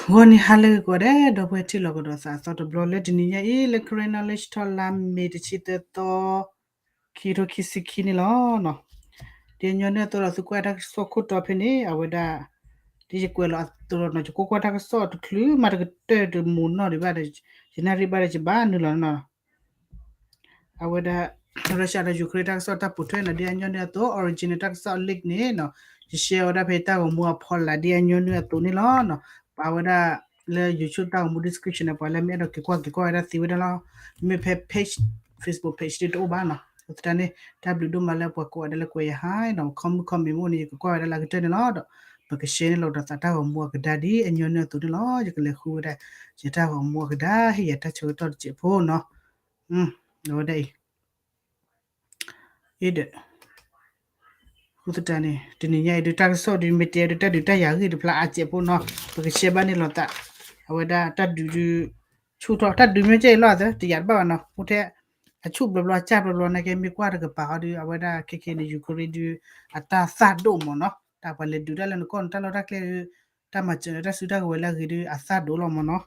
ဂီၤနံၤဟါလၢဂ့ၤကိးဂၤဒဲး ဒီပုၢ်ဝဲၢ်ထံၣ်လိာ်ကဒီးသးအသီတဘျီလၢတနံၤညါအံၤ လၢ Karen Knowledge Talk လါမ့ၤတဆံသၢသီ ခံကထိခံဆံခံန့ၣ်လီၤ. ဒ်အညီနုၢ်အသိးဒီးသုကွၢ်တၢ်ကစီၣ်ခိၣ်တီဖဲန့ၣ် အဝဲဒၣ် ဒ်ယကွဲးလီၤအသိးလီၤနီၤ ယကွၢ်ကွၢ်တၢ်ကစီၣ်တချုးမးတကတၢၢ်တမူးနီၢ်ဒံးဘၣ်ဒီး ယနၣ်ရံၣ်ဘၣ်ဒီးယဘၣ်နုာ်လီၤနီၤ အဝဲဒၣ် Russia ဒီး Ukraine တၢ်ကစီၣ်တၢ်ပိာ်ထွဲနီၤ ဒ်အညီနုၢ်အသိး original တၢ်ကစီၣ် link န့ၣ်နီၤ ယ share ဝဲဒၣ်ဖဲတၢ်ဂီၤမူအဖီလာ်ဒ်အညီနုၢ်အသိးန့ၣ်လီၤ. ပာ်ဝဲဒၣ်လၢ YouTube တၢ်ဂီၤမူ description န့ၣ် ပှၤလၢမ့ၢ်အဲၣ်ဒိးက့ၤကွၢ်က့ၤကွၢ်ဝဲဒၣ်သ့ဝဲဒၣ်လီၤ. မ့မ့ၢ်ဖဲ page Facebook page ဒ်တအိၣ်ဘၣ်နီၤ အဃိသတးန့ၣ် တၢ်ဘျုးဒိၣ်မးလၢပှၤကိးဂၤဒဲးလၢကွဲးယၤဟါနီၤ comment comment မ့ၢ်အိၣ်န့ၣ် ယကကွၢ်ဝဲဒၣ်လၢအကတၢၢ်န့ၣ်လီၤဒီး ပက share န့ၣ်လီၤဒီးသးတၢ်ဂီၤမူအကဒါဒ်အညီနုၢ်အသိးန့ၣ်လီၤ. ယကလဲၤဃုဝဲဒၣ် ယတၢ်ဂီၤမူအကဒါ ဟ့ၣ်ယၤတၢ်ဆၢကတီၢ်တစဲးဖိနီၤ အဝဲဒၣ်အံၤ အ့ဒီး အဃိသတးန့ၣ် တနံၤညါအံၤဒုးတၢ်ကစီၣ်ဒုးမ့ၢ်တဲဒုးတၢ်ဒုးတၢ်ယၤဂ့ၢ်တဖျါအါစဲးဖိနီၤ ပက share ဘၣ်န့ၣ်လီၤသး အဝဲဒၣ်တၢ်ဒုးဒုး ဆူၣ်ထီၣ်တၢ်ဒုးမ့ၢ်ကဲအံၤလီၤသၢ တယၤတဘၣ်ဘၣ်နီၤ အိၣ်ထဲ အဆူၣ်ဘျီဘျီအကၢ်ဘျီဘျီနာ်က့မ့ၢ်ကွၢ်တကပၤဟီဒုး အဝဲဒၣ်ခဲခဲန့ၣ် Ukraine ဒုး အတၢ်သၣ်ဒိၣ်မးနီၤ တၢ်ပှၤလဲၤဒုးတၢ်လၢနကီၢ်န့ၣ် တၢ်လီၢ်တၢ်ကျဲ တၢ်မၤစၢၤလၢတၢ်စုတၢ်ကဝဲၤလၢအဂ့ၤဒုး အသၣ်ဒိၣ်လီၤမးနီၤ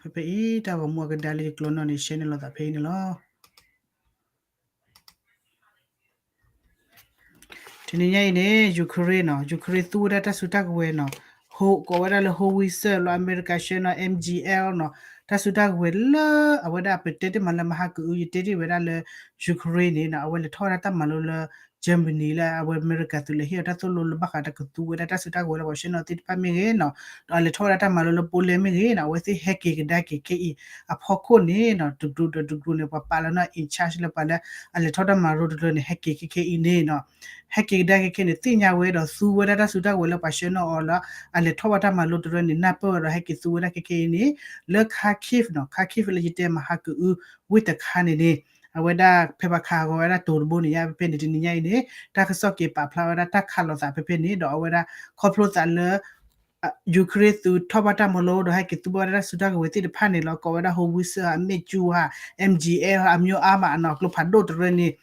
ဖဲဖဲအံၤ တၢ်ဂီၤမူအကဒါလၢယကျိၤနီၢ်န့ၣ် share န့ၣ်လီၤသးဖဲအံၤန့ၣ်လီၤ. တနံၤညါအံၤန့ၣ် Ukraine နီၤ Ukraine သူဝဲဒၣ်တၢ်စုတၢ်ကဝဲၤနီၤ ကိးဝဲဒၣ်လၢ howitzer လီၤ အမဲရကၤဆှၢနီၤ M G L နီၤ တၢ်စုတၢ်ကဝဲၤလၢ အဝဲဒၣ်ပတဲတ့ၢ်မးလၢမဟါကအု ယတဲတ့ၢ်ဝဲဒၣ်လၢ Ukraine န့ၣ်နီၤ အဝဲလဲၤထီၣ်ဝဲဒၣ်တၢ်မၤလိလၢ Germany လၢအဝဲအမဲရကၤသုးလဲၤဟ့ၣ်အီၤတၢ်သိၣ်လိလၢဘၣ်ဃးတၢ်ကသူဝဲဒၣ်တၢ်စုတၢ်ကဝဲၤလၢပှၤဆှၢနီၤသ့ၣ်တဖၣ်မ့ၢ်ဂ့ၤနီၤ ဒီးအလဲၤထီၣ်ဝဲဒၣ်တၢ်မၤလိလၢ Poland မ့ၢ်ဂ့ၤနီၤ အဝဲသ့ၣ်ဟဲက့ၤကဒါက့ၤခဲအံၤ အဖီခိၣ်န့ၣ်နီၤ တကရူၢ်ဒီးတကရူၢ်န့ၣ် ပှၤပာ်လီၤနီၤ in charge လၢပှၤလၢ အလဲၤထီၣ်တၢ်မၤလိတကရူၢ်န့ၣ် ဟဲက့ၤခဲခဲအံၤန့ၣ်နီၤ ဟဲက့ၤကဒါက့ၤခဲန့ၣ် သ့ၣ်ညါဝဲဒီးသူဝဲဒၣ်တၢ်စုတၢ်ကဝဲၤလၢပှၤဆှၢနီၤအီၤလၢ အလဲၤထီၣ်ဘၣ်တၢ်မၤလိတရူၢ်န့ၣ် နၢ်ပၢၢ်ဝဲဒီးဟဲက့ၤသူဝဲဒၣ်ခဲခဲအံၤန့ၣ် လၢ Kharkiv နီၤ Kharkiv လၢယတဲမဟါကအု ဝ့ၢ်တခါန့ၣ်န့ၣ် အဝဲဒၣ်ဖဲပှၤခးဂီၤဝဲဒၣ်တိၤတဘိန့ၣ် ယါဖဲဖဲန့ၣ် တနံၤညါအံၤန့ၣ် တၢ်ကစီၣ်က့ၤပာ်ဖျါဝဲဒၣ်တၢ်ခးလိာ်သးဖဲဖဲန့ၣ် ဒီးအဝဲဒၣ်ခီဖျိသးလၢ Ukraine သုးထီၣ်ဘၣ်တၢ်မၤလိဒီးဟဲက့ၤသူဘၣ်ဝဲဒၣ်တၢ်စုတၢ်ကဝဲၤသ့ၣ်တဖၣ်န့ၣ်လီၤ ကိးဝဲဒၣ် howitzer ဟး မ့ၣ်ကၠူဟး M G L ဟး အမျိုးအါမးနီၤ ကျိဖးဒိၣ်တရူၢ်န့ၣ်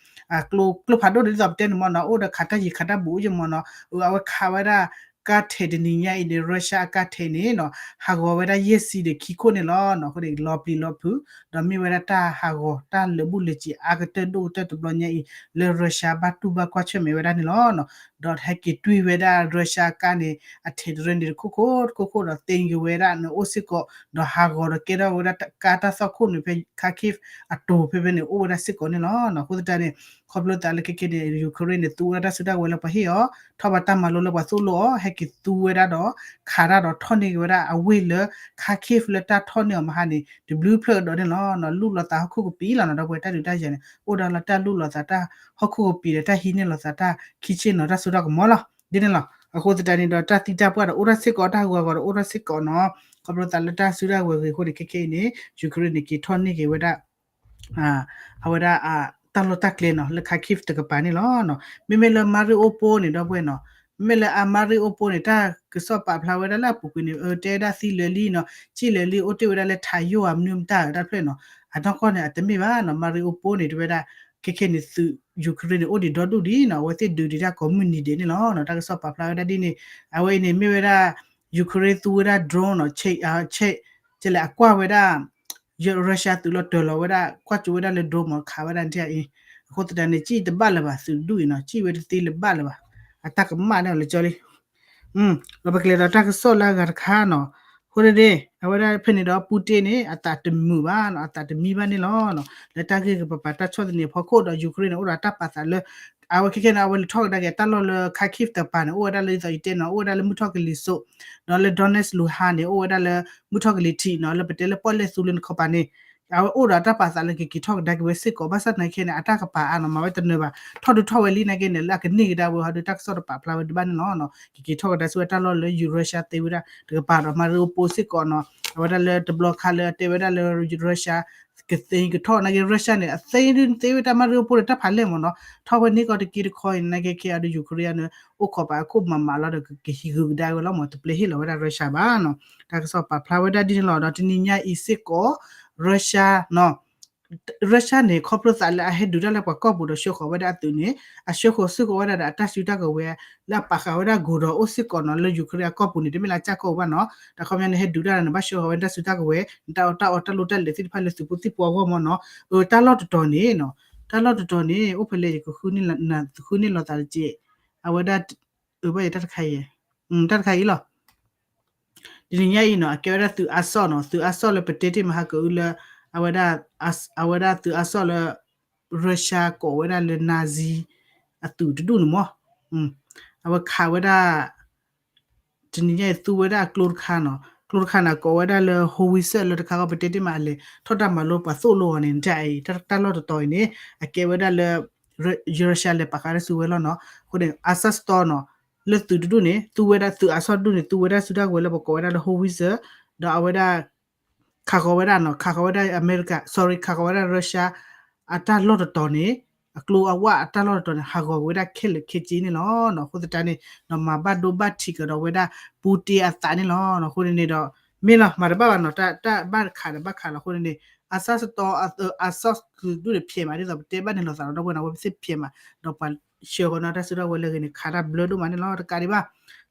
ကျိဖးဒိၣ်ဒ်သိးပတဲန့ၣ်မ့ၢ်နီၤ အိၣ်ဒီးခးတၢ်ယံၤခးတၢ်ဘူးအိၣ်ယဲၢ်မ့ၢ်နီၤ အဝဲခးဝဲဒၣ် ကါထဲးတနံၤညါအံၤန့ၣ် Russia အကါထဲးန့ၣ်နီၤ ဟးဂီၤဝဲဒၣ်ယဲၢ်ဆံဒီးခံခိၣ်န့ၣ်လီၤ. အဃိန့ၣ် လီၤပျံၤလီၤဖုး ဒီးမ့ၢ်ဝဲဒၣ်တၢ်ဟးဂီၤတၢ်လၢာ်ဘူၣ်လၢာ်စ့ၤအါကတၢၢ်ဒိၣ်ကတၢၢ်တဘျီညါအံၤ လၢ Russia ဘၣ်တူၢ်ဘၣ်ကွၢ်ဆၢၣ်မဲာ်ဝဲဒၣ်န့ၣ်လီၤ. ဒီးဟဲက့ၤတွံၢ်ဝဲဒၣ် Russia အကါန့ၣ် အထဲးတရူၢ်န့ၣ်တခိၣ်ခိၣ်တခိၣ်ခိၣ်ဒီး သ့က့ၤဝဲဒၣ်န့ၣ်အိၣ်စ့ၢ်ကီး ဒီးဟးဂီၤဒီးကဲထီၣ်ဝဲဒၣ်ကါတၢ်သွၣ်ခိၣ်န့ၣ် ဖဲ Kharkiv အတိၤဖဲဖဲန့ၣ် အိၣ်ဝဲဒၣ်စ့ၢ်ကီးန့ၣ်လီၤ. အဃိသတးန့ၣ် ခီဖျိသးလၢခဲခဲန့ၣ် Ukraine န့ၣ် သူဝဲဒၣ်တၢ်စုတၢ်ကဝဲၤလၢပှၤဟ့ၣ်အီၤ ထီၣ်ဘၣ်တၢ်မၤလိလၢပှၤသိၣ်လိအီၤ ဟဲက့ၤသူဝဲဒၣ်ဒီး ခးတၢ်ဒီးထီၣ်န့ၢ်က့ၤဝဲဒၣ်အဝ့ၢ်လၢ Kharkiv လၢတၢ်ထီၣ်န့ၢ်အီၤမဟါန့ၣ် တဘျုးဖျၢၣ်ကဒီးန့ၣ်လီၤ. လူၣ်လီၤသးဟီၣ်ခိၣ်ကပံာ်လီၤနီၤ ဒီပုၢ်ဝဲၢ်တၢ်ဒုးတၢ်ယၤန့ၣ် အိၣ်ဒီးလၢတၢ်လူၣ်လီၤသးတၢ်ဟီၣ်ခိၣ်ကပံာ်ဒီးတၢ်ဟံးန့ၢ်လီၤသးတၢ်ခံဆ့ၣ်နီၤ တၢ်စိတၢ်ကမီၤလီၤ ဒ်န့ၣ်လီၤ. အဃိသတးန့ၣ်ဒီးတၢ်သံတၢ်ပှၢ်ဒီးအိၣ်ထီၣ်စ့ၢ်ကီး တၢ်ဟးဂီၤဂီၤဒီးအိၣ်ထီၣ်စ့ၢ်ကီးနီၤ ခီဖျိသးလၢတၢ်စုတၢ်ကဝဲၤဂ့ၤအဃိန့ၣ် ခဲခဲအံၤန့ၣ် Ukraine န့ၣ် က့ၤထီၣ်န့ၢ်က့ၤဝဲဒၣ် အဝဲဒၣ် တၢ်လီၢ်တၢ်ကျဲနီၤ လၢ Kharkiv တကပၤန့ၣ်လီၤ. မ့မ့ၢ်လၢ Mariupol န့ၣ် ဒီပုၢ်ဝဲၢ်နီၤ မ့မ့ၢ်လၢအ Mariupol န့ၣ် တၢ်ကစီၣ်ပာ်ဖျါဝဲဒၣ်လၢအပူၤကွံာ်န့ၣ် တဲဝဲဒၣ်သံလၢာ်လံနီၤ စံၣ်လၢာ်လံ အိၣ်တ့ၢ်ဝဲဒၣ်လၢထးယိၣ်ဧါ မနုၤမတၤဧါ တၢ်တဖျၢၣ်နီၤ အနီၢ်ကီၢ်န့ၣ် အတမ့ၢ်ဘၣ်နီၤ Mariupol န့ၣ် တဲဝဲဒၣ် ခဲခဲန့ၣ်သုး Ukraine န့ၣ် အိၣ်ဒံးဒီဒူၣ်ဒံးနီၤ အဝဲသ့ၣ်ဒုးဒံးတၢ်ကိးမုၢ်နံၤဒဲးန့ၣ်လီၤ. တၢ်ကစီၣ်ပာ်ဖျါဝဲဒၣ်ဒ်န့ၣ် အဝဲအံၤန့ၣ် မ့ၢ်ဝဲဒၣ် Ukraine သူဝဲဒၣ် drone နီၤ ကလဲၣ် အကွၢ်ဝဲဒၣ် Russia သုးလီၤတၢၤလီၤဝဲဒၣ် ကွၢ်ကၠိဝဲဒၣ်လၢ drone မ့ၢ်ခးဝဲဒၣ်န့ၣ်အံၤ အဃိသတးန့ၣ် စံၣ်တဘၣ်လၢၤဘၣ် သုးဒူၣ်အံၤနီၤ စံၣ်ဝဲတသ့လၢၤဘၣ်လၢၤဘၣ် အတၢ်ကမၣ်န့ၣ်လၢကၠီလံ ဒီးပကလဲၤဒီးတၢ်ကစီၣ်လၢအဂၤတခါနီၤ အဃိန့ၣ် အဝဲဒၣ်ဖဲန့ၣ်ဒီး Putin န့ၣ် အသးတမုာ်ဘၣ်နီၤ အသးတမံဘၣ်န့ၣ်လီၤ. လၢတၢ်ဂ့ၢ်ကပၤပၤတၢ်ဆီၣ်သနံးအဖီခိၣ်ဒီး Ukraine န့ၣ် အိၣ်ဒီးတၢ်ပာ်သးလၢ အဝဲခဲခဲန့ၣ် အဝဲလဲၤထီၣ်ကဒါက့ၤတၢ်လီၢ်လၢ Kharkiv တကပၤန့ၣ် အိၣ်ဝဲဒၣ်လၢဒ်သိးယတဲနီၤ အိၣ်ဝဲဒၣ်လၢမုၢ်ထီၣ်ကလံၤစိး ဒီးလၢ Donetsk Luhansk န့ၣ် အိၣ်ဝဲဒၣ်လၢမုၢ်ထီၣ်ကလံၤထံးနီၤ လၢပတဲလၢပီၣ်လဲၣ်သူလ့ၤတခီပၤန့ၣ် အဝဲအိၣ်ဒီးတၢ်ပာ်သးလၢကက့ၤထီၣ်ကဒါက့ၤဝဲစ့ၢ်ကီး ဘၣ်ဆၣ်သနာ်က့န့ၣ် အတၢ်ကပၤအါနီၤ မၤဝဲတနၢၤဘၣ် ထီၣ်ဒုးထီၣ်ဝဲလံနာ်က့န့ၣ် လၢအကန့ၢ်ကဒါဝဲဟီဒုးတၢ်ကစီၣ်တပာ်ဖျါဝဲဒံးဘၣ်န့ၣ်လီၤ. ကက့ၤထီၣ်ကဒါဆူဝဲတၢ်လီၢ်လၢ Russia သ့ဝဲဒၣ်တကပၤဒီး Mariupol စ့ၢ်ကီးနီၤ အဝဲဒၣ်လၢတဘျီခါလၢအတဲဝဲဒၣ်လၢ Russia ကသ့ကထီၣ်နာ်က့ Russia န့ၣ် အသ့ဒုးသ့ဝဲတၢ် Mariupol န့ၣ် တၢ်ဖးလဲၢ်မ့ၢ်နီၤ ထီၣ်ဝဲန့ၢ်ကီးတက့ၢ်တခီအံၤနာ်က့ခဲအံၤဒီး Ukraine န့ၣ် အိၣ်ခိးပာ်အခိၣ်မၤမးလီၤဒီးကဟံးဂုာ်ကဒါဝဲလီၤမ့ၢ် တပျဲဟ့ၣ်လီၤဝဲဒၣ် Russia ဘၣ်နီၤ တၢ်ကစီၣ်ပာ်ဖျါဝဲဒၣ်ဒ်န့ၣ်လီၤ. ဒီးတနံၤညါအံၤစ့ၢ်ကီး Russia နီၤ Russia န့ၣ် ခီဖျိသးလၢအဟဲဒုးတၢ်လၢပှၤကီၢ်ပူၤဒီးဆှၢဃီၤဝဲဒၣ်အသုးန့ၣ် အဆှၢဃီၤစုဃီၤဝဲဒၣ်ဒီးအတၢ်စုတၢ်ကဝဲၤ လၢအပာ်ဃာ်ဝဲဒၣ် ကီၢ်ဒီးအိၣ်စ့ၢ်ကီးနီၤ လၢ Ukraine အကီၢ်ပူၤန့ၣ် တမ့ၢ်လၢအကစၢ်ကီၢ်ပူၤဘၣ်နီၤ တၢ်ခီပညီန့ၣ် ဟဲဒုးတၢ်န့ၣ် ဘၣ်ဆှၢဃီၤဝဲဒၣ်တၢ်စုတၢ်ကဝဲၤ တၢ်အီၣ်တၢ်အီတၢ်လိၣ်တၢ်လဲၤသ့ၣ်တဖၣ်လၢသုးဖိသံၣ်ဖိအဂီၢ်မ့ၢ်နီၤ အတၢ်လီၢ်တတီၤန့ၣ်နီၤ တၢ်လီၢ်တတီၤန့ၣ် အိၣ်ဖဲလဲၣ် ယကဃုန့ၢ်လီၤသးတက့ၢ် အဝဲဒၣ် အဘၣ်ယတၢ်တခါအံၤ တၢ်တခါအံၤလီၤ တနံၤညါအံၤနီၤ အကဲဝဲဒၣ်သုးအါစီၣ်နီၤ သုးအါစီၣ်လၢပတဲတ့ၢ်မဟါကအုလၢ အဝဲဒၣ် အဝဲဒၣ်သုးအါစီၣ်လၢ Russia ကိးဝဲဒၣ်လၢ Nazi အသုးတဒူၣ်န့ၣ်မ့ၢ် အဝဲခးဝဲဒၣ် တနံၤညါအံၤသူဝဲဒၣ်အကျိတခါနီၤ ကျိတခါန့ၣ် ကိးဝဲဒၣ်လၢ howitzer လၢတခါဂီၢ် ပတဲတ့ၢ်မးအလဲၤထီၣ်တၢ်မၤလိပှၤသိၣ်လိအီၤန့ၣ် တၢ်အံၤ တၢ်လီၢ်တတီၤအံၤန့ၣ် အကဲဝဲဒၣ်လၢ Russia လဲၤပာ်ဃာ်တၢ်စုဝဲလီၤနီၤ အဃိန့ၣ် အါစီၣ်စတီနီၤ လၢသုးတဒူၣ်န့ၣ် သူဝဲဒၣ်သုးအါစီၣ်တဒူၣ်န့ၣ် သူဝဲဒၣ်စုတၢ်ကဝဲၤလၢပကိးဝဲဒၣ်လၢ howitzer ဒီးအဝဲဒၣ် ခးဃီၤဝဲဒၣ်နီၤ ခးဃီၤဝဲဒၣ် America sorry ခးဃီၤဝဲဒၣ် Russia အတၢ်လီၢ်တတီၤန့ၣ် အကျိအဝၣ်အတၢ်လီၢ်တတီၤန့ၣ် ဟးဂီၤဝဲဒၣ်ခဲလၢာ်ခဲဆ့န့ၣ်လီၤ. အဃိသတးန့ၣ် မၤဘၣ်ဒိဘၣ်ထံးကဒီးဝဲဒၣ် Putin အသးန့ၣ်လီၤ. အဃိန့ၣ်န့ၣ်ဒီး မ့ၢ်လီၤ မၤတဘၣ်ဘၣ်နီၤ တၢ်ဘၣ်တခးဒီးဘၣ်ခးလီၤ. အဃိန့ၣ်န့ၣ် အါစီၣ်စတီ အါစီၣ်စတီဒူၣ်န့ၣ် ဖျဲးမး ဒ်သိးပတဲဘၣ်န့ၣ်လီၤသးဒီး ဒီပုၢ်ဝဲၢ်န့ၣ် အဝဲသ့ၣ်ဖျဲးမး ဒီးပှၤဆှၢဃီၤန့ၢ်တၢ်စုတၢ်ကဝဲၤလၢအဂ့ၤန့ၣ် ခးတၢ်ဘျၢဒိၣ်မးန့ၣ်လီၤ. တကးဒံးဘၣ်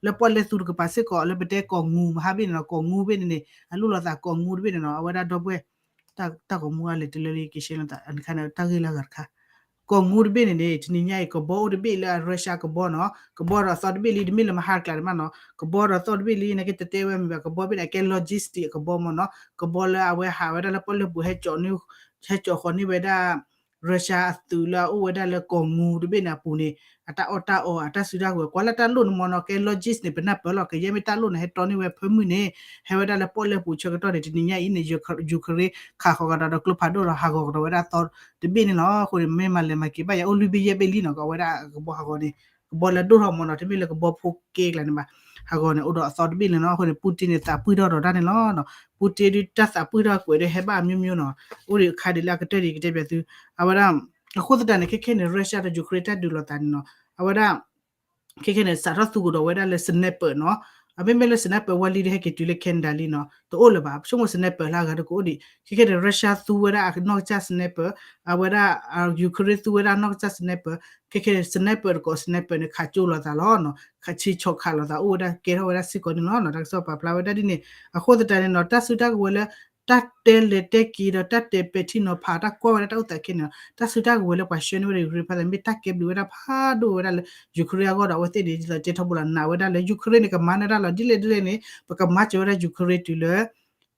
လၢပီၣ်လဲၣ်သူတကပၤစ့ၢ်ကီး လၢပတဲကီၢ်ငူမဟါဘ့ၣ်န့ၣ်နီၤ ကီၢ်ငူဘ့ၣ်န့ၣ်န့ၣ် အလိၣ်လီၤသးကီၢ်ငူတဘ့ၣ်န့ၣ်နီၤ အဝဲဒၣ်ဒီပုၢ်ဝဲၢ် တၢ်ကီၢ်မူအါလဲၣ် တလၢလၢယကရှဲလီၤသး တၢ်ဂ့ၢ်လၢအဂၤတခါ ကီၢ်ငူတဘ့ၣ်န့ၣ်န့ၣ် တနံၤညါအံၤ ကဘီအိၣ်တဘ့ၣ်လၢအ Russia ကဘီနီၤ ကဘီဒီးအသီတဘ့ၣ်လံ တမ့ၢ်လၢမဟါတကျးန့ၣ်ဘၣ်နီၤ ကဘီဒီးအသီတဘ့ၣ်လံ နာ်က့တတဲဝဲမ့ၢ်ဘၣ် ကဘီဘ့ၣ်န့ၣ် အကဲ logistic အကဘီမ့ၢ်နီၤ ကဘီလၢအဝဲဟးဝဲဒၣ်လၢပီၣ်လဲၣ်ပူၤ ဟဲကၠီၤဃီၤန့ၢ်ဝဲဒၣ် Russia အသုးလၢအအိၣ်ဝဲဒၣ်လၢကီၢ်ငူတဘ့ၣ်န့ၣ်အပူၤန့ၣ် အတၢ်အီၣ်တၢ်အီအတၢ်စုတၢ်ကဝဲၤ ကွၢ်လၢတၢ်လိၣ်န့ၣ်မ့ၢ်နီၤ ကဲ logistic န့ၣ် ပနၢ်ပၢၢ်လီၤ ကယဲၢ်မ့ၢ်တၢ်လိၣ်န့ၣ် ဟဲတီန့ၢ်ဝဲဖၢမုၢ်န့ၣ် ဟဲဝဲဒၣ်လၢပီၣ်လဲၣ်ပူၤဆၢကတီၢ်န့ၣ် တနံၤညါအံၤန့ၣ် Ukraine ခးဃီၤကဒီးဒီးကျိဖးဒိၣ်ဒီးဟးဂီၤကဒီးဝဲဒၣ်အသီတဘ့ၣ်န့ၣ်လီၤ. အဃိန့ၣ် မ့ၢ်မၤလဲၤမၤက့ၤဘၣ်ယၤ အိၣ်လွံၢ်ဘ့ၣ်ယဲၢ်ဘ့ၣ်လံနီၤ ကီးဝဲဒၣ်ကဘီဟးဂီၤန့ၣ် ကဘီလၢဒိၣ်ထီၣ်မ့ၢ်နီၤ တမ့ၢ်လၢကဘီဖိကဲကျါန့ၣ်ဘၣ် ဟးဂီၤန့ၣ် အိၣ်ဒီးအသီတဘ့ၣ်လံနီၤ. အဃိန့ၣ် Putin န့ၣ် သးပှံၢ်ထီၣ်ဒီးတၢ်န့ၣ်လီၤ. Putin ဒုးတၢ်သးပှံၢ်ထီၣ်ကွဲးဒီးဟဲဘၣ်အမျိုးမျိုးနီၤ အိၣ်ဒံးအခါဒံးလၢအကတၢၢ်ဒံးကတဲဘၣ်သု အဝဲဒၣ် အဃိသတးန့ၣ် ခဲခဲန့ၣ် Russia ဒီး Ukraine တၢ်ဒုးလိာ်သးန့ၣ်နီၤ အဝဲဒၣ် ခဲခဲန့ၣ် စးထီၣ်သူကဒီးဝဲဒၣ်လၢ sniper နီၤ အမ့မ့ၢ်လၢ sniper ဝဲလံဒီးဟဲက့ၤတုၤလၢ Canada လံနီၤ တအိၣ်လၢၤဘၣ် ဆိကမိၣ် sniper လၢအဂၤတကအိၣ်ဒံး ခဲခဲန့ၣ် Russia သူဝဲဒၣ်အနီၢ်ကစၢ် sniper အဝဲဒၣ် Ukraine သူဝဲဒၣ်နီၢ်ကစၢ် sniper ခဲခဲန့ၣ် sniper တကိး sniper န့ၣ် ခးကၠိလိာ်သးလီၤနီၤ ဆ့ဆီၣ်ခးလိာ်သးအိၣ်ဝဲဒၣ်ကဲထီၣ်ဝဲဒၣ်စ့ၢ်ကီးန့ၣ်လီၤနီၤ တၢ်ကစီၣ်ပာ်ဖျါဝဲဒၣ်ဒ်န့ၣ် အဃိသတးန့ၣ်နီၤ တၢ်စုတၢ်ကဝဲၤလၢ တၢ်တဲလဲၤတဲက့ၤဒီးတၢ်တဲပဲာ်ထံနီၤဖးတၢ်ကွၢ်ဝဲဒၣ်တၢ်အိၣ်သးခဲန့ၣ်နီၤ တၢ်စုတၢ်ကဝဲၤလၢပှၤဆှၢန့ၢ်ဝဲဒၣ် Ukraine ဖါသး မ့ၢ်တၢ်ကဲဘျုးဝဲဒၣ်ဖးဒိၣ်ဝဲဒၣ်လၢ Ukraine အဂီၢ်ဒီး အဝဲသ့ၣ်န့ၣ် ဒ်သိးတဲထီဘိလီၤ နာ်ဝဲဒၣ်လၢ Ukraine န့ၣ် ကမၤနၢၤတၢ်လီၤ ဒ်လဲၣ်ဒ်လဲၣ်န့ၣ် ပကမၤစၢၤဝဲဒၣ် Ukraine တုၤလၢ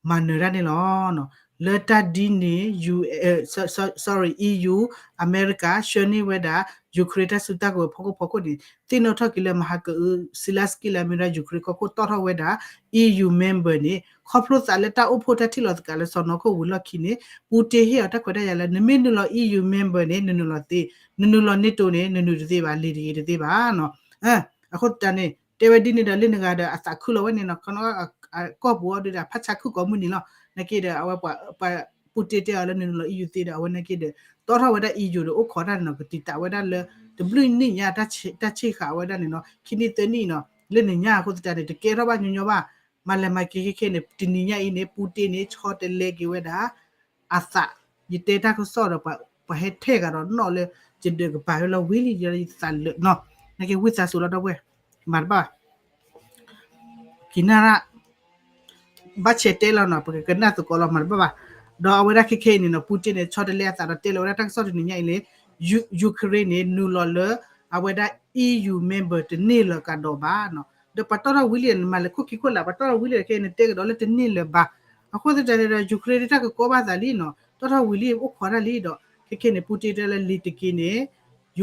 မၤနၢၤတၢ်န့ၣ်လီၤ. လၢတၢ်ဒ်န့ၣ် sorry EU အမဲရကၤ ဆှၢန့ၢ်ဝဲဒၣ် Ukraine တၢ်စုတၢ်ကဝဲၤဖီခိၣ်ဖီခိၣ်န့ၣ် သ့ၣ်နီၣ်ထီၣ်က့ၤလၢမဟါကအု Zelensky လၢအမ့ၢ်ဝဲဒၣ် Ukraine ကီၢ်ခိၣ်တီၣ်ထီၣ်ဝဲဒၣ် EU member န့ၣ် ခီဖျိသးလၢတၢ်အိၣ်ဖှိၣ်တၢ်ထံၣ်လိာ်သးလၢစီၤနီၤခိၣ်ဝံၤလီၢ်ခံန့ၣ် Putin ဟ့ၣ်အီၤတၢ်ခွဲးတၢ်ယာ်လၢ နမ့ၢ်နုာ်လီၤ EU member န့ၣ် နနုာ်လီၤသ့, နနုာ်လီၤ NATO န့ၣ် နနုာ်တသ့ဘၣ်, လံာ်တဂ့ၤတသ့ဘၣ်နီၤ. အဃိသတးန့ၣ် တဲဝဲဒ်န့ၣ်ဒီး လၢနဂၤဒီးအသးခုလီၤဝဲန့ၣ်နီၤ, ကနီၣ်ကီၢ်ပူၤအီၤဒုးဒီး ဖးဆါခုကိးမုၢ်နံၤလီၤ. နာ်က့ဒီး အဝဲပှၤ Putin တဲအီၤလၢနနုာ်လီၤ EU သ့ဒီး အဝဲနာ်က့ဒီး တီထီၣ်ဝဲဒၣ် EU ဒီး အိၣ်ခိးတၢ်န့ၣ်နီၤ, ကတံာ်တာ်ဝဲဒၣ်လၢ တဘျုးနံၣ်ညါ တၢ်ဆံးဃာ်ဝဲဒၣ်န့ၣ်နီၤ, ခံနံၣ်သၢနံၣ်နီၤ, လၢနညါအဃိသတးန့ၣ် တကဲထီၣ်ဘၣ်ညီညီဘၣ်. မၤလဲၤမၤက့ၤခဲခဲန့ၣ် တနံၤညါအံၤန့ၣ် Putin န့ၣ် ဆီတလဲက့ၤဝဲဒၣ် အသး, ယတဲတၢ်ကစီၣ်ဒီး ပှၤဟဲထဲဂၤဒီးနီၣ်လၢ ယဒၢးကပၤဝဲလီၤဝံၤလံ ယသးလၢာ်နီၤ, နာ်က့ဝံသးစူၤလီၤဒီပုၢ်ဝဲၢ်, မၤတဘၣ်ဘၣ်. ကနၣ်ရၣ် ဘၣ်ဆဲးတဲလီၤနီၤ, ပကကနၣ်သကိးလီၤ မၤတဘၣ်ဘၣ်. ဒီးအဝဲဒၣ်ခဲခဲအံၤန့ၣ်နီၤ Putin န့ၣ် ဆီတလဲအသးဒီးတဲလီၤဝဲဒၣ်တၢ်ကစီၣ်တနံၤညါအံၤလၢ Ukraine န့ၣ် နုာ်လီၤလၢ အဝဲဒၣ် EU member တန့ၢ်လၢၤကဒီးဘၣ်နီၤ. ဒီးပှၤတီထီၣ်ဝံၤလံ နမၤလဲၤခိၣ်ခံခိၣ်လာ် ပှၤတီထီၣ်ဝံၤလံခဲအံၤ နတဲကဒီးလၢတန့ၢ်လၢၤဘၣ်. အဃိသတးန့ၣ်ဒီး Ukraine တၢ်ကကီဘၣ်သးလံနီၤ, တီထီၣ်ဝံၤလံ အိၣ်ခိးတၢ်လံဒီး ခဲခဲန့ၣ် Putin တဲလၢလံၤတက့ၢ်န့ၣ်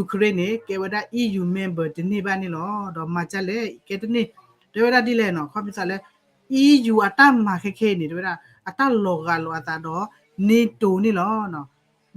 Ukraine န့ၣ် ကဲဝဲဒၣ် EU member တန့ၢ်ဘၣ်န့ၣ်လီၤ. ဒီးမၤဒ်လဲၣ် ကဲတန့ၢ် တဲဝဲဒၣ်ဒ်လဲၣ်နီၤ, ခီပညီသးလၢ EU အတၢ်မၤခဲခဲအံၤန့ၣ် တဲဝဲဒၣ် အတၢ်လီၤဂာ်လိာ်အသးဒီး NATO န့ၣ်လီၤ.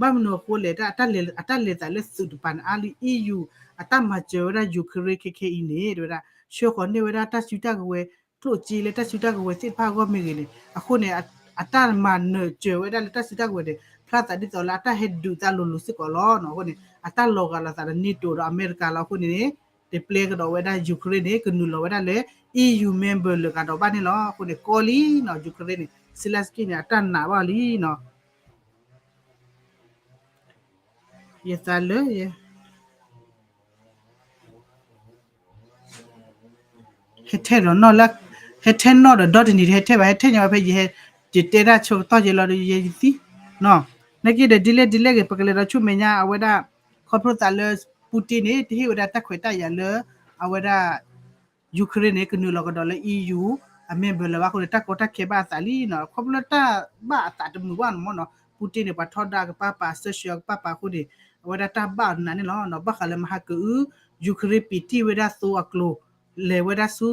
ဘၣ်မနုၤအဃိလဲၣ်, အတၢ်လဲၤသးလၢသုးတပၤန့ၣ် အါလံ EU အတၢ်မၤစၢၤဝဲဒၣ် Ukraine ခဲခဲအံၤန့ၣ် တဲဝဲဒၣ် ဆှၢဃီၤန့ၢ်ဝဲဒၣ်တၢ်စုတၢ်ကဝဲၤ ကျိၣ်စ့လၢတၢ်စုတၢ်ကဝဲၤသ့ၣ်တဖၣ်အဂီၢ်မ့ၢ်ဂ့ၤန့ၣ်, အဃိန့ၣ် အတၢ်မၤနၢၤစၢၤဝဲဒၣ်လၢတၢ်စုတၢ်ကဝဲၤန့ၣ် ဖျါသးဒ်သိးလၢအတၢ်ဟဲဒုးသးလိၤလိၤစ့ၢ်ကီးလီၤ. အဃိန့ၣ် အတၢ်လီၤဂာ်လိာ်သးဒီး NATO ဒီးအမဲရကၤလီၤ. အဃိန့ၣ်န့ၣ် တပျဲကဒီးဝဲဒၣ် Ukraine န့ၣ် ကနုာ်လီၤဝဲဒၣ်လၢ EU member လၢၤကဒီးဘၣ်န့ၣ်လီၤ. အဃိန့ၣ် ကီလံနီၤ Ukraine န့ၣ် Zelensky န့ၣ် အတၢ်နာ်ဘၣ်လံနီၤ. ယသးလၢယ ဟဲထဲဒီးနီၢ်လၢ ဟဲထဲနီၢ်ဒီးဒီတနံၤ ဟဲထဲဘၣ် ဟဲထဲညီဘၣ်ဖဲယဟဲ ယတဲတၢ်ဆၢကတီၢ်ယဲလီၤဒီးယဲယသံ နာ်က့ဒီးဒ်လဲၣ်ဒ်လဲၣ်ဂ့ၤ ပကလဲၤဒီးဆူမဲာ်ညါအဝဲဒၣ် ခီဖျိသးလၢ Putin န့ၣ် တဟ့ၣ်ဝဲဒၣ်တၢ်ခွဲးတၢ်ယာ်လၢ အဝဲဒၣ် Ukraine န့ၣ် ကနုာ်လီၤကဒီးလၢ E U အ member လၢၤဘၣ်အဃိန့ၣ် တၢ်ကီတၢ်ခဲဘၣ်အသးလံနီၤ ခီဖျိလၢတၢ်ဘၣ်အသးတမုာ်ဘၣ်နီၤမ့ၢ်နီၤ Putin န့ၣ် ပှၤထီဒါကပာ်ပာ် sanction ကပာ်ပာ်အဃိန့ၣ် အဝဲဒၣ်တၢ်ဘၣ်အနးန့ၣ်လီၤနီၤ ဘၣ်ဃးလၢမဟါကအု Ukraine ပံာ်တံၢ်ဝဲဒၣ်သိအကျိၤ လဲၤဝဲဒၣ်ဆူ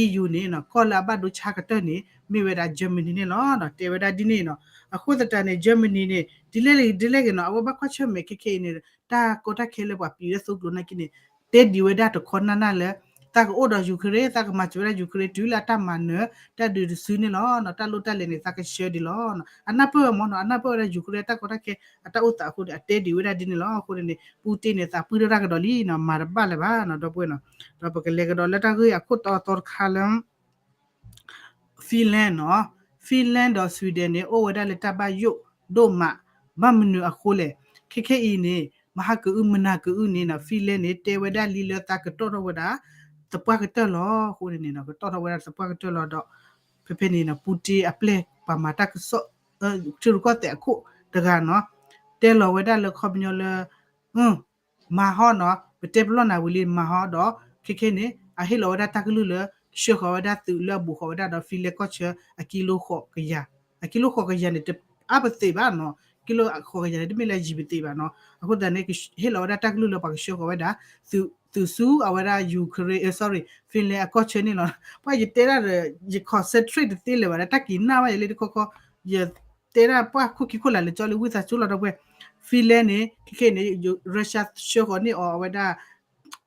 E U န့ၣ်နီၤ ကီၢ်လၢအဘၣ်ဒိဆါကတၢၢ်န့ၣ် မ့ၢ်ဝဲဒၣ် Germany န့ၣ်လီၤနီၤ တဲဝဲဒၣ်ဒ်န့ၣ်နီၤ အဃိသတးန့ၣ် Germany န့ၣ် ဒ်လဲၣ်ဂ့ၤဒ်လဲၣ်ဂ့ၤနီၤ အဝဲဘၣ်ကွၢ်ဆၢၣ်မဲာ်ခဲခဲအံၤန့ၣ် တၢ်ကီတၢ်ခဲလၢပှၤပံာ်ဝဲဒၣ်သိအကျိၤနာ်က့န့ၣ် တဲဒံးဝဲဒၣ်တခီနၢ်နၢ်လၢ သးကအိၣ်ဒီး Ukraine သးကမၤစၢၤဝဲဒၣ် Ukraine တုၤလၢအတၢ်မၤနၢၤ တၢ်ဒုးတစုန့ၣ်လီၤနီၤ တၢ်လိၣ်တၢ်လဲၤန့ၣ် သးကဆှၢဒံးလီၤနီၤ အနၢ်ပၢၢ်ဝဲမ့ၢ်နီၤ အနၢ်ပၢၢ်ဝဲဒၣ် Ukraine တၢ်ကီတၢ်ခဲ အတၢ်အိၣ်သးအဃိန့ၣ် အတဲဒံးဝဲဒၣ်ဒ်န့ၣ်လီၤ အဃိန့ၣ်န့ၣ် Putin န့ၣ် သးပှၢ်ထီၣ်တၢ်ကဒီးလံနီၤ မၤတဘၣ်လၢၤဘၣ်နီၤ ဒီပုၢ်ဝဲၢ်နီၤ ဒီးပကလဲၤကဒီးလၢတၢ်ဂ့ၢ်အခိၣ်တီတီတခါလၢ Finland နီၤ Finland ဒီး Sweden န့ၣ် အိၣ်ဝဲဒၣ်လၢတၢ်ဘၣ်ယိၣ်ဒိၣ်မး ဘၣ်မနုၤအဃိလဲၣ် ခဲခဲအံၤန့ၣ် မဟါကအု မနၤကအုန့ၣ်နီၤ Finland န့ၣ် တဲဝဲဒၣ်လံလၢသးကတီၢ်ထီၣ်ဝဲဒၣ် သပှၢ်ကတၢၢ်လီၤ အဃိန့ၣ်န့ၣ်နီၤ ကတီၢ်ထီၣ်ဝဲဒၣ်သပှၢ်ကတၢၢ်လီၤဒီး ဖဲဖဲန့ၣ်နီၤ Putin အပျဲၢ်ပှၤမၤတၢ်ကစီၣ် ထံရူၢ်ကီၢ်သဲးအခိၣ်တဂၤနီၤ တဲလီၤဝဲဒၣ်လၢခီပညီလၢ မၤဟီနီၤ ပတဲပလီၢ်နၤဝံၤလံမၤဟီဒီး ခဲခဲန့ၣ် အဟ့ၣ်လီၤဝဲဒၣ်တၢ်ကလုၢ်လၢ ဆှၢဃီၤဝဲဒၣ်သုးလၢအဘူးဃီၤဝဲဒၣ်ဒီး Finland ကီၢ်ဆၢအကံလိဃိးကယၤ, အကံလိဃိးကယၤန့ၣ် တအါပသ့ဘၣ်နီၤ, ကံလိဃိးကယၤန့ၣ် တမ့ၢ်လၢယံာ်ပသ့ဘၣ်နီၤ, အဃိသတးန့ၣ် ဟ့ၣ်လီၤဝဲဒၣ်တၢ်ကလုၢ်လၢပှၤကဆှၢဃီၤဝဲဒၣ် သုးဆူအဝဲဒၣ် Ukraine, sorry, Finland အကီၢ်ဆၢန့ၣ်လီၤ. ပှၤယတဲဒၣ်ဒီး ယ concentrate တသ့လၢၤဘၣ်ဒီး တၢ်က့ၤနၢ်ဘၣ်ယၤလံတခီခီ, ယ တဲဒၣ်ပှၢ်ခိၣ်ခံခိၣ်လၢ်လၢကၠီလံ ဝံသးစူၤလီၤဒီပုၢ်ဝဲၢ်, Finland န့ၣ် ခဲခဲန့ၣ် Russia ဆှၢဃီၤန့ၢ်အီၤအဝဲဒၣ်,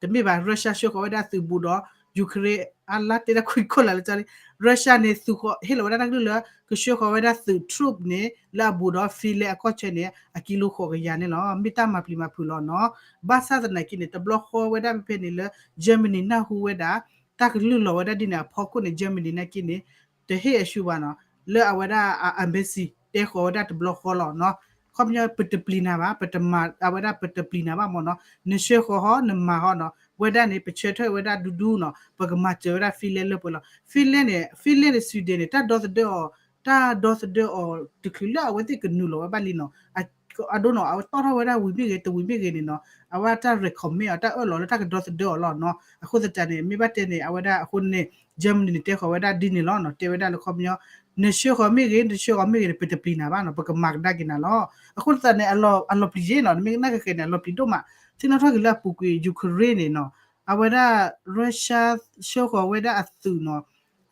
တမ့ၢ်ဘၣ် Russia ဆှၢဃီၤဝဲဒၣ်သုးဘူးဒီး Ukraine အလါတဲဒၣ်ခိၣ်ခံခိၣ်လၢ်လၢကၠီလံ, Russia န့ၣ် သုးဃီၤ ဟ့ၣ်လီၤဝဲဒၣ်တၢ်ကလုၢ်လၢ ကဆှၢဃီၤဝဲဒၣ်သုး troop န့ၣ် လၢအဘူးဒီး Finland အကီၢ်ဆၢန့ၣ် အကံလိဃိးကယၤန့ၣ်လီၤ. မ့ၢ်တၢ်မၤပျံၤမၤဖုးလီၤနီၤ. ဘၣ်ဆၣ်သနာ်က့န့ၣ် တဘျီဃီဝဲဒၣ်ဖဲဖဲန့ၣ်လၢ Germany နၢ်ဟူဝဲဒၣ် တၢ်ကလုၢ်လီၤဝဲဒၣ်ဒ်န့ၣ်အဖီခိၣ်န့ၣ် Germany နာ်က့န့ၣ် တဟ့ၣ်အဆူၣ်ဘၣ်နီၤ, လၢအဝဲဒၣ်အ embassy တဲဃီၤဝဲဒၣ်တဘျီဃီလီၤနီၤ. ခီပညီ ပတပျံၤနၤဘၣ်, ပတမၤ အဝဲဒၣ်ပတပျံၤနၤဘၣ်မ့ၢ်နီၤ, နဆှၢဃီၤဟီ နမၤဟီနီၤ, ဝဲဒၣ်န့ၣ် ပဆၢထၢၣ်ဝဲဒၣ်ဒူဒူနီၤ, ပကမၤစၢၤဝဲဒၣ် Finland လၢပှဲၤလီၤ. Finland န့ၣ် Finland န့ၣ် Sweden န့ၣ် တၢ်ဒီသဒၢအီၤ, တၢ်ဒီသဒၢအီၤတချုးလၢအဝဲသ့ၣ်ကနုာ်လီၤဝဲဘၣ်လံနီၤ. အဒိနီၤ အဝဲတီၢ်ထီၣ်ဝဲဒၣ်ဝံၤမ့ၢ်ဂ့ၤ တဝံၤမ့ၢ်ဂ့ၤန့ၣ်နီၤ, အဝဲတၢ် recommend အီၤ တၢ်အၢၣ်လီၤလၢတၢ်ကဒီသဒၢအီၤလီၤနီၤ. အဃိသတးန့ၣ် မ့ၢ်ဘၣ်တဲန့ၣ် အဝဲဒၣ်အဃိန့ၣ် Germany န့ၣ် တဲဃီၤဝဲဒၣ်ဒ်န့ၣ်လီၤနီၤ, တဲဝဲဒၣ်လၢခီပညီ နဆှၢဃီၤမ့ၢ်ဂ့ၤ နဆှၢဃီၤမ့ၢ်ဂ့ၤန့ၣ် ပတပျံၤနၤဘၣ်နီၤ, ပကမၤကဒါက့ၤနၤလီၤ. အဃိသတးန့ၣ် အလီၤပျံၤယ့ၣ်နီၤ, နမ့ၢ်ကနၣ်က့ၤန့ၣ် အလီၤပျံၤဒိၣ်မး, သ့ၣ်နီၣ်ထီၣ်က့ၤလၢအပူၤကွံာ် Ukraine န့ၣ်နီၤ, အဝဲဒၣ် Russia ဆှၢဃီၤဝဲဒၣ်အသုးနီၤ,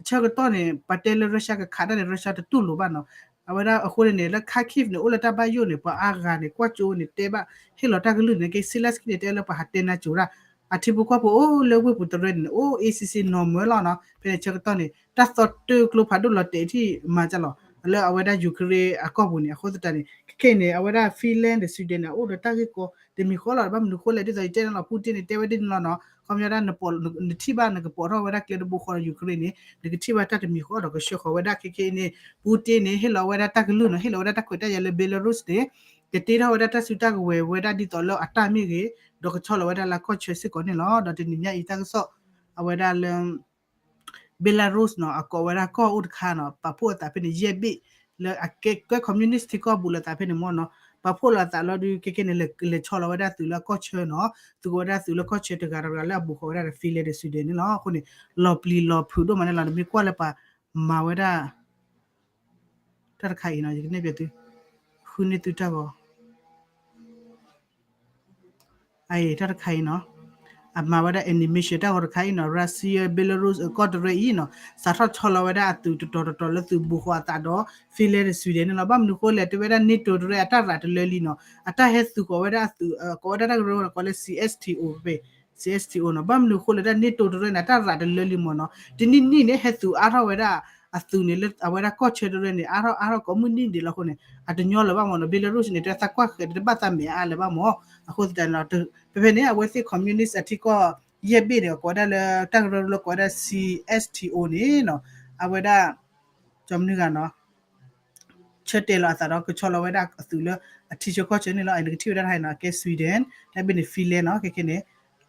ဆၢကတီၢ်န့ၣ် ပှၤတဲလၢ Russia ကခးတၢ်န့ၣ် Russia တတူၢ်လိာ်ဘၣ်နီၤ. အဝဲဒၣ်အဃိန့ၣ်န့ၣ် လၢ Kharkiv န့ၣ် အိၣ်လၢတၢ်ဘၣ်ယိၣ်န့ၣ် ပှၤအါဂၤန့ၣ် ကွၢ်ကၠိန့ၣ် တဲဘၣ် ဟ့ၣ်လီၤတၢ်ကလုၢ်န့ၣ် က့ Zelenskyy န့ၣ် တဲလၢပှၤဟးတဲနါကၠိၤဒၣ်, အထံဖိကီၢ်ဖိအိၣ်လၢဝ့ၢ်ပူၤတရၢန့ၣ် အိၣ် A C C normal လီၤနီၤ. ဖဲန့ၣ်ဆၢကတီၢ်န့ၣ် တၢ်သီတၢ်ကျိဖးဒိၣ်လီၤတဲာ်ထံၣ်မၤကၢ်လီၤ လၢအဝဲဒၣ် Ukraine အကီၢ်ပူၤန့ၣ်. အဃိသတးန့ၣ် ခဲခဲအံၤန့ၣ် အဝဲဒၣ် Finland ဒီး Sweden န့ၣ် အအိၣ်ဒီးတၢ်ဂ့ၢ်ကီတမံၤဃီလီၤ. ဘၣ်မနုၤဃိလဲၣ် ဒ်သိးယတဲန့ၣ်လီၤ Putin န့ၣ် တဲဝဲဒ်န့ၣ်လီၤနီၤ. ခီပညီဒၣ် နထံၣ်ဘၣ်နကပိာ်ထီၣ်ဝဲဒၣ်ကျဲတဘိဃီဒီး Ukraine န့ၣ် နကထံၣ်ဘၣ်တၢ်တမံၤဃီဒီးကဆှၢဃီၤဝဲဒၣ် ခဲခဲအံၤန့ၣ် Putin န့ၣ် ဟ့ၣ်လီၤဝဲဒၣ်တၢ်ကလုၢ်နီၤ, ဟ့ၣ်လီၤဝဲဒၣ်တၢ်ခွဲးတၢ်ယာ်လၢ Belarus န့ၣ် ကတ့ထီၣ်ဝဲဒၣ်တၢ်စုတၢ်ကဝဲၤဝဲဒၣ်ဒ်သိးလၢအတၢ်မ့ၢ်ဂ့ၤ, ဒီးကဆီလီၤဝဲဒၣ်လၢကီၢ်ဆၢစ့ၢ်ကီးန့ၣ်လီၤ. ဒီးတနံၤညါအံၤတၢ်ကစီၣ် အဝဲဒၣ်လၢ Belarus နီၤ အကိးဝဲဒၣ်ကီၢ်အိၣ်တခါနီၤ, ပာ်ဖှိၣ်အသးဖဲန့ၣ် ယဲၢ်ဘ့ၣ် လၢအကဲ communist ထံကီၢ်ဘူးလၢသးဖဲန့ၣ်မ့ၢ်နီၤ, ပာ်ဖှိၣ်လီၤအသးလီၤဒုး ခဲခဲန့ၣ် လဲၤဆီလီၤဝဲဒၣ်သုးလၢကီၢ်ဆၢနီၤ, သုးကဝဲဒၣ်သုးလၢကီၢ်ဆၢတဂၤတဂၤလၢအဘူးဃီၤဝဲဒၣ်ဒီး Finland ဒီး Sweden န့ၣ်လီၤ. အဃိန့ၣ် လီၤပျံၤလီၤဖုးဒိၣ်မးန့ၣ်လီၤ. နမ့ၢ်ကွၢ်လၢပှၤမၤဝဲဒၣ် တၢ်တခါအံၤနီၤ ယကနဲၣ်ပျဲသု, ဃုန့ၢ်သုတၢ်ဂီၤ အအံၤ တၢ်တခါအံၤနီၤ, အမၤဝဲဒၣ် animation တၢ်ဂီၤတခါအံၤနီၤ, Russia Belarus အကီၢ်တရၢအံၤနီၤ, စးထီၣ်ဆီလီၤဝဲဒၣ်အသုးတတီၤတတီၤလၢသုးဘူးဃီၤအသးဒီး Finland ဒီး Sweden န့ၣ်လီၤ. ဘၣ်မနုၤဃိလဲၣ် တဲဝဲဒၣ် NATO တရၢအတၢ်ရးတလၢလံနီၤ, အတၢ်ဟဲသုးဃီၤဝဲဒၣ်အသုး ကိးဝဲဒၣ်တၢ်ကရၢဝဲကိးလၢ C S T O ဖဲ C S T O နီၤ. ဘၣ်မနုၤဃိလဲၣ် တၢ် NATO တရၢန့ၣ် အတၢ်ရးတလၢလံမ့ၢ်နီၤ, တနံၣ်နံၣ်န့ၣ် ဟဲသုးအါထီၣ်ဝဲဒၣ် အသုးန့ၣ်လၢအဝဲဒၣ်ကီၢ်ဆၢတရၢန့ၣ် အါထီၣ်အါထီၣ်ကိးမုၢ်နံၣ်ဒံးလီၤအဃိန့ၣ် အတညီလၢၤဘၣ်မ့ၢ်နီၤ. Belarus န့ၣ် တၢ်သးကွၢ်ဃဲးတဘၣ်သးမဲာ်အါလၢၤဘၣ်မ့ၢ်, အဃိသတးန့ၣ် ဖဲဖဲန့ၣ် အဝဲသ့ၣ် communist အထံကီၢ် ယဲၢ်ဘ့ၣ်န့ၣ် ကိးဝဲဒၣ်လၢ တၢ်ကရၢလၢကိးဝဲဒၣ် C S T O န့ၣ်နီၤ, အဝဲဒၣ် ကၠီမနုၤဂၤနီၤ ဆၢတဲာ်လီၤအသးဒီး ကဆီလီၤဝဲဒၣ်အသုးလၢအထံဆၢကီၢ်ဆၢန့ၣ်လီၤ. နကထံၣ်ဝဲဒၣ်တခါအံၤနီၤ ကဲ Sweden တၢ်ဘ့ၣ်န့ၣ် Finland နီၤ ခဲခဲန့ၣ်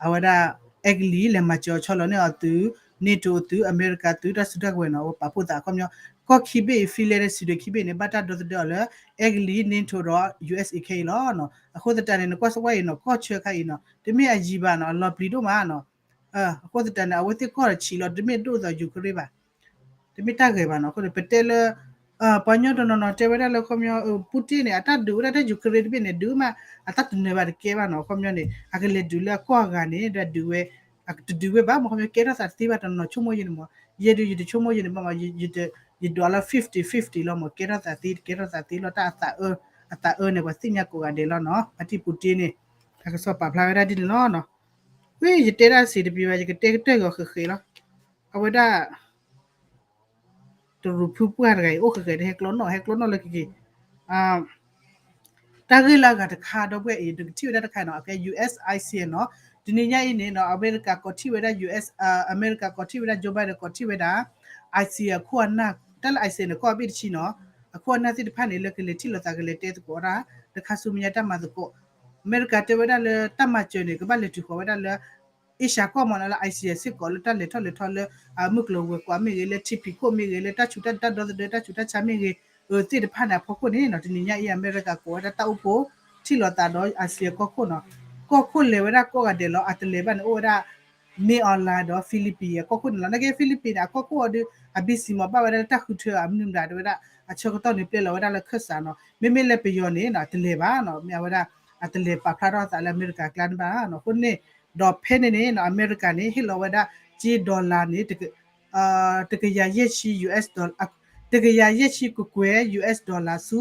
အဝဲဒၣ် အဲကလံး လဲၤမၤစၢၤအီၤဆီလီၤန့ၢ်အီၤသုး NATO သုး အမဲရကၤသုး တၢ်စုတၢ်ကဝဲၤနီၤ အဝဲပာ်ဖှိၣ်သးအခီပညီ ကီၢ်ခံဘ့ၣ်အံၤ Finland ဒီး Sweden ခံဘ့ၣ်န့ၣ် ဘၣ်တၢ်ဒီသဒၢအီၤလၢ အဲကလံး NATO ဒီး ယူၢ်အ့ၣ်အ့ ခဲအံၤလီၤ. အဃိသတးန့ၣ် နကွၢ်စ့ၢ်ကီးအံၤနီၤ ကီၢ်ဆၢခါအံၤနီၤ တမ့ၢ်အယံၤဘၣ်နီၤ အလီၤပျံၤဒိၣ်မးနီၤ. အဃိသတးန့ၣ် အဝဲသ့ၣ်ကီၢ်ဒီးဆံးလီၤ တမ့ၢ်ဒိၣ်သိး Ukraine ဘၣ် တမ့ၢ်တၢ်ဂဲၤဘၣ်နီၤ. အဃိန့ၣ် ပတဲလၢ ပှၤကညီတနီၤနီၤတဲဝဲဒၣ်လၢ ခီပညီ Putin န့ၣ် အတၢ်ဒုးဝဲဒၣ်တၢ် Ukraine တဘ့ၣ်န့ၣ် ဒုးမး အတၢ်တနၢၤဘၣ်တကဲဘၣ်နီၤ. ခီပညီန့ၣ် အကလဲၤဒုးလၢအကီၢ်အဂၤန့ၣ် ဒီးဒုးဝဲ တဒုးဝဲဘၣ် မ့ၢ်ခီပညီကဲထီၣ်သးတသ့ဘၣ် တနီၤနီၤဆိကမိၣ်ယဲန့ၣ်မး. ယဲဒုးယတဆိကမိၣ်ယဲန့ၣ်ဘၣ်မး ယဒိးလၢ fifty fifty လီၤမး ကဲထီၣ်သးသ့ တကဲထီၣ်သးသ့လီၤ တၢ်အသးအၢ အသးအၢန့ၣ် ပှၤသ့ၣ်ညါကိးဂၤဒဲးလီၤနီၤ. ဖါတံၢ် Putin န့ၣ် တၢ်ကစီၣ်ပာ်ဖျါဝဲဒၣ်ဒ်န့ၣ်လီၤနီၤ. ဝံ ယတဲဒၣ်စံးတပံၤဘၣ် ယကတဲကတၢၢ်ဂီၤဃဲးဃဲးလီၤ. အဝဲဒၣ် တရူးဖုပှၢ်တဂၤအံၤ အိၣ်ဃဲးဃဲး ဟဲကျိနီၣ် ဟဲကျိနီၣ်လၢကက့ၤ တၢ်ဂ့ၢ်လၢအဂၤတခါ ဒီပုၢ်ဝဲၢ်အံၤ နကထံၣ်ဝဲဒၣ်တခါနီၤ အကဲ ယူၢ်အ့ၣ် ICE နီၤ. တနံၤညါအံၤန့ၣ်နီၤ အမဲရကၤကိးထီၣ်ဝဲဒၣ် ယူၢ်အ့ၣ် အမဲရကၤ ကိးထီၣ်ဝဲဒၣ် Joe Biden ကိးထီၣ်ဝဲဒၣ် ICE အခိၣ်အနၢ် တၢ်လၢ ICE န့ၣ် ကီၢ်အဘ့ၣ်တဆံနီၤ အခိၣ်အနၢ်သ့ၣ်တဖၣ်န့ၣ် လၢကလဲၤထံၣ်လိာ်သးကလဲၤတဲသကိးတၢ် လၢခါဆူမဲာ်ညါတၢ်မၤသကိး အမဲရကၤတဲဝဲဒၣ်လၢတၢ်မၤစၢၤန့ၣ် ကဘၣ်လဲၤတုၤဃီၤဝဲဒၣ်လၢ အ့ရှါကီၢ်မ့ၢ်နီၤ လၢ ICE စ့ၢ်ကီးလၢတၢ်လဲၤထီၣ်လဲၤထီလၢ အမုၢ်ကျိၤဝဲၤကွာ်မ့ၢ်ဂ့ၤ လၢထံဖံးခိၣ်မ့ၢ်ဂ့ၤ လၢတၢ်ဆူးတၢ် တၢ်ဒီသဒၢ တၢ်ဆူးတၢ်ဆါမ့ၢ်ဂ့ၤ အသ့ၣ်တဖၣ်န့ၣ်အဖီခိၣ်န့ၣ်နီၤ တနံၤညါအံၤ အမဲရကၤကိးဝဲဒၣ်တၢ်အိၣ်ဖှိၣ် ထံၣ်လိာ်သးဒီး ICE အကီၢ်ခိၣ်နီၤ ကီၢ်ခိၣ်လဲၤဝဲဒၣ်ကိးဂၤဒဲးလီၤ အတလဲၤဘၣ်န့ၣ် အိၣ်ဝဲဒၣ် မ့ၢ် online ဒီး Philippines အကီၢ်ခိၣ်န့ၣ်လီၤ. နာ်က့ Philippines န့ၣ် အကီၢ်ခိၣ်အီၤဒီး အဘ့ၣ်စံးမး ဘၣ်ဝဲဒၣ်လၢတၢ်ဃုထၢအမနုၤမတၤ တဲဝဲဒၣ် အဆၢကတီၢ်န့ၣ်ပျဲလီၤဝဲဒၣ်လၢခၢၣ်စးနီၤ မ့မ့ၢ်လၢပယီၤန့ၣ်နီၤ တလဲၤဘၣ်နီၤ မ့ၢ်အဝဲဒၣ် အတလဲၤပာ်ဖျါထီၣ်အသးလၢအမဲရကၤကျါန့ၣ်ဘၣ်နီၤ. အဃိန့ၣ် ဒီးဖဲန့ၣ်န့ၣ်နီၤ အမဲရကၤန့ၣ် ဟ့ၣ်လီၤဝဲဒၣ် ကၠ့ dollar န့ၣ် တကယၤယဲၢ်ဆံ US dollar တကယၤယဲၢ်ဆံကကွဲၢ် US dollar ဆူ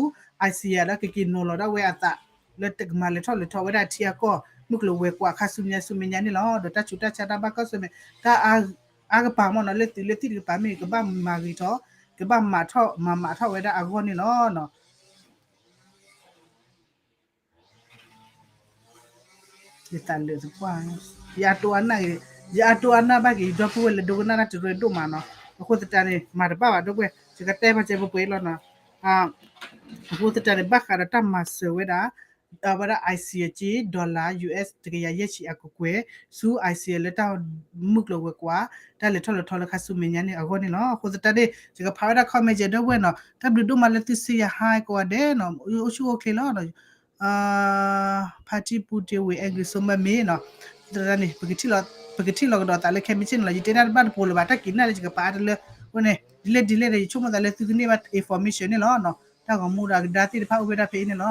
ICE လၢကက့ၤနီၤလီၤဒၣ်ဝဲအသး လၢတကမၤလဲၤထီၣ်လဲၤထီဝဲဒၣ်ထံအကီၢ် မုၢ်ကျိၤဝဲၤကွာ်ခါဆူမဲာ်ညါဆူမဲာ်ညါန့ၣ်လီၤ. ဒီးတၢ်ဆူးတၢ်ဆါတၢ်ဘၣ်ကီၢ်ဆၢၣ်မဲာ် တၢ်အါကပၤမ့ၢ်နီၤ လၢသုးလၢသံၣ်တကပၤမ့ၢ်ဂ့ၤ ကဘၣ်မၤဂ့ၤထီၣ် ကဘၣ်မၤထီၣ်မၤမၤထီၣ်ဝဲဒၣ်အဂီၢ်န့ၣ်လီၤ. ယသးလၢသပှၢ် ယအတိအနၢ်ဂ့ၤ ယအတိအနၢ်ဘၣ်က့ၤ ယဒီပုၢ်ဝဲၢ်လၢဒိကနၣ်တၢ်တရၢဒိၣ်မးနီၤ. အဃိသတးန့ၣ် မၤတဘၣ်ဘၣ်ဒီပုၢ်ဝဲၢ် ယကတဲဘၣ်ကဲပှဲၤပှဲၤလီၤနီၤ. အဃိသတးန့ၣ် ဘၣ်ဃးဒီးတၢ်မၤစၢၤဝဲဒၣ် အဝဲဒၣ် ICE ကၠ့ dollar US တကယၤယဲၢ်ဆံအကကွဲၢ် ဆူ ICE လၢတၢ်မုၢ်ကျိၤဝဲၤကွာ် တၢ်လဲၤထီၣ်လဲၤထီလၢခါဆူမဲာ်ညါန့ၣ်အဂီၢ်န့ၣ်လီၤ. အဃိသတးန့ၣ် ယကဖးဝဲဒၣ် comment ဒီပုၢ်ဝဲၢ်နီၤ. တၢ်ဘျုးဒိၣ်မးလၢသုဆံယဟါကိးဂၤဒဲးနီၤ အိၣ်ဆူၣ်အိၣ်ချ့လီၤ. ဖါတံၢ် Putin ဝံၤ angry ဆိမၢမ့ၢ်နီၤ. သတးန့ၣ် ပကထံၣ်လီၤကဒီးသးလၢခဲမုၢ်ဆ့ၣ်န့ၣ်လီၤ. ယတဲတၢ်တဘၣ်တပိၤလၢၤဘၣ် တၢ်က့ၤနၢ်လၢယကပာ်အါတလၢ အဃိန့ၣ် ဒ်လဲၣ်ဒ်လဲၣ်ဒီး ယဆိကမိၣ်သးလၢသုကန့ၢ်ဘၣ် information န့ၣ်လီၤ. တၢ်ဂီၤမူဒီးအကဒါသ့ၣ်တဖၣ်အိၣ်ဝဲဒၣ်ဖဲအံၤန့ၣ်လီၤ.